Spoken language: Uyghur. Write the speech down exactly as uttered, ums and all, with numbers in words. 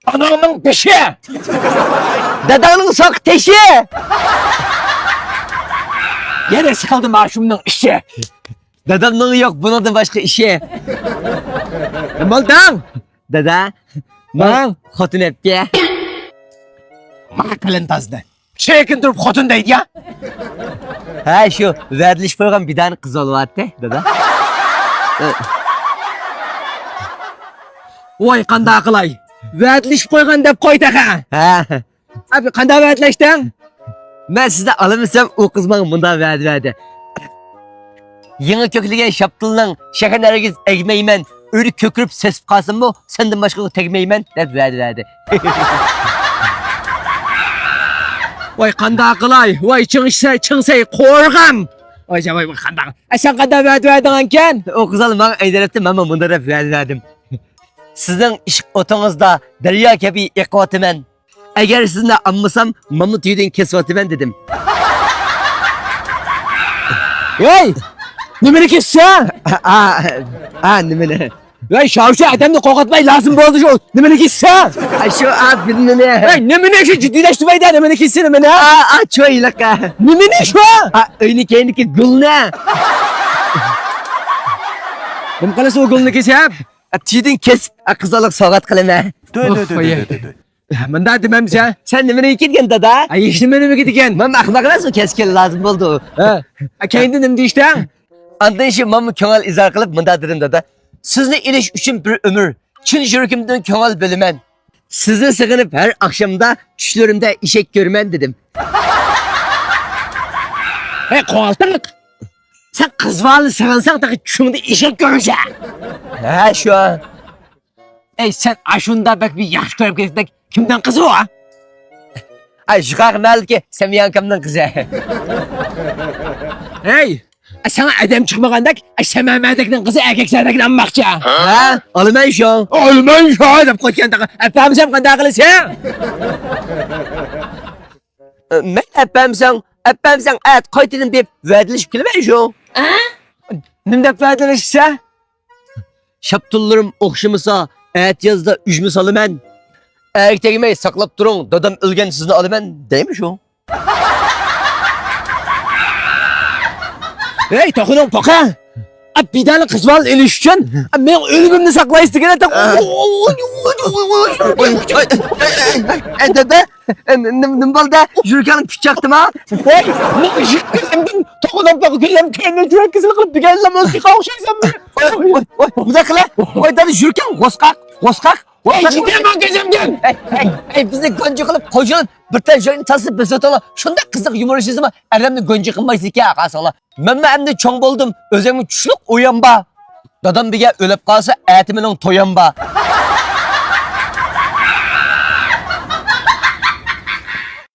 ئاناڭنىڭ بېشى! داداڭنىڭ ساق تېشى! يەنە سالدىم ئاشۇمنىڭ ئىشى. دادامنىڭ يوق بۇنىڭدىن باشقا ئىشى. نېمە بولدۇڭ؟ دادا، ماڭ خوتۇن ئەپكە. ماڭا قېلىن تازدى. چېكىن تۇرۇپ خوتۇن دەيدۇ يا. ھە، شۇ ۋەدىلىشىپ قويغان بىدانە قىز بولۇۋاتتى، دادا. ۋاي، قانداق قىلاي؟ ۋەدىلىشىپ قويغان دەپ قوي تېخى. ھە. ئەبى، قانداق ۋەدىلەشتىڭ؟ مەن سىزنى ئالمىسام، ئۇ قىز ماڭا مۇنداق ۋەدە بەردى. يېڭى كۆكلىگەن شاپتۇلنىڭ شېخىنى ھەرگىز ئەگمەيمەن، ئۆرە كۆكىرىپ سېسىپ قالسىمۇ، سەندىن باشقىغا تەگمەيمەن، دەپ ۋەدە بەردى. ۋاي، قانداق قىلاي؟ ۋاي، چىڭشىسەي، چىڭسەي، قورغام! ۋاي، ۋاي، ۋاي، قانداق؟ ئە، سەن قانداق ۋەدە بەردىڭ ئەكەن؟ ئۇ قىز ماڭا ئەيدەپ، مەنمۇ مۇنداق دەپ ۋەدە بەردىم. سىزنىڭ ئىشق ئوتىڭىزدا دەريا كەبى ئېقىۋاتىمەن. ئەگەر سىزنى ئالمىسام، مانا تۈۋىدىن كېسىۋاتىمەن، دېدىم. ۋاي! نېمىنى كېسىسەن؟ ئا، ئا، نېمىنى؟ ۋاي، شاۋشا ئادەمنى قورقۇتماي، لازىم بولدى شۇ. نېمىنى كېسىسەن؟ ئا، شۇ، ئا، بىلمىنى. ۋاي، نېمىنى شۇ جىددىيلەشتۈرمەيدە، نېمىنى كېسىسەن، نېمىنى؟ ئا، ئا، چويلىقى. نېمىنى شۇ؟ ئا، ئۆينىڭ كەينىدىكى گۈلنى. نېمە قىلىسەن ئۇ گۈلنى كېسىپ؟ ئا، تۈۋىدىن كېسىپ، ئا، قىزلارغا سوۋغات قىلىمەن. تۆ، تۆ، تۆ، تۆ، تۆ، تۆ. مۇنداق دېمەمسەن. سەن نېمىنى ئىگىدىكەن، دادا؟ ئا، ھېچنېمىنى ئىگىدىكەن. مەن ئەخمەق ئەمەسمۇ، كەسكىن لازىم بولدى. ھە. ئا، كەينىدىن نېمە دېيىشتىڭ؟ ئاندىن شۇ ماما كۆڭۈل ئىزھار قىلىپ مۇنداق دېدىم، دادا. سىزنى ئېلىش ئۈچۈن بىر ئۆمۈر چىن يۈرىكىمدىن كۆڭۈل بۆلىمەن. سىزنى سېغىنىپ ھەر ئاخشامدا چۈشلىرىمدە ئېشەك كۆرىمەن، دېدىم. ھەي، قوڭالتاق! سەن قىز بالىنى سېغىنساڭ، تېخى چۈشۈڭدە ئېشەك كۆرىسەن. ھە، شۇ. ئەي، سەن ئاشۇنداق بەك بىر ياخشى كۆرۈپ كەتكەندەك، كىمنىڭ قىزى ئۇ؟ ئاي، يۇقىرىقى مەھەللىدىكى سەمىيە ئاكامنىڭ قىزى. ھەي، ساڭا ئادەم چىقمىغاندەك، سەمەمەدەكنىڭ قىزى ئەركەك سەدەكنى ئالماقچى. ھە؟ ئالىمەن شۇ. ئالىمەن شۇ دەپ قويغان تاغا. ئەپەمسەم قانداق قىلىسەن؟ مەن ئەپەمسەڭ، ئەپەمسەڭ ئەت قايتىدىن بېرىپ ۋەدىلىشىپ كېلىمەن شۇ. نېمە دەپ ۋەدىلىشىسەن؟ شاپتۇللىرىم ئوخشىمىسا، ئەتىيازدا ئۈجمە سالىمەن. ئەرگە تەگمەي ساقلاپ تۇرۇڭ، دادام ئۆلگەن سىزنى ئالىمەن دەيمۇ شۇ. ھەي، توخۇنىڭ پوقى! ئا، بىدانە قىز بالىنى ئېلىش ئۈچۈن، ئا، مېنىڭ ئۆلۈمۈمنى ساقلايسىز دېگەن. ئە، دادا، ئە، نېمە، نېمە بولدى؟ يۈرىكىڭ پىچاقتىما؟ ۋاي، مېنىڭ يىغىپ كېلىمدىن توخۇنىڭ پوقى كۆزۈم كۆرۈنۈپ يۈرەك كېسىلى قىلىپ دېگەنلەر ئۇششاققا ئوخشايسەن. ۋاي، ۋاي، ۋاي، مۇنداق قىلە. ۋاي، دادا، يۈرىكىڭ غوسقاق، غوسقاق. ۋاي، يېتىمەن كۆزۈمدىن! ئەي، ئەي، ئەي، بىزنى گونجا قىلىپ قوشۇلۇپ، بىر تال جاينى تاسلىپ بېسىۋېتىڭلار. شۇنداق قىزىق يۇمۇر ئىشلىسىمۇ، ئەرلەرنى گونجا قىلمايسىكەن، قارىساڭلار. مەنمۇ ئەمدى چوڭ بولدۇم، ئۆزۈمگە چۈشلۈك ئۇيام بار. دادام بىگە ئۆلۈپ قالسا، ئەتە مېنىڭ تويام بار.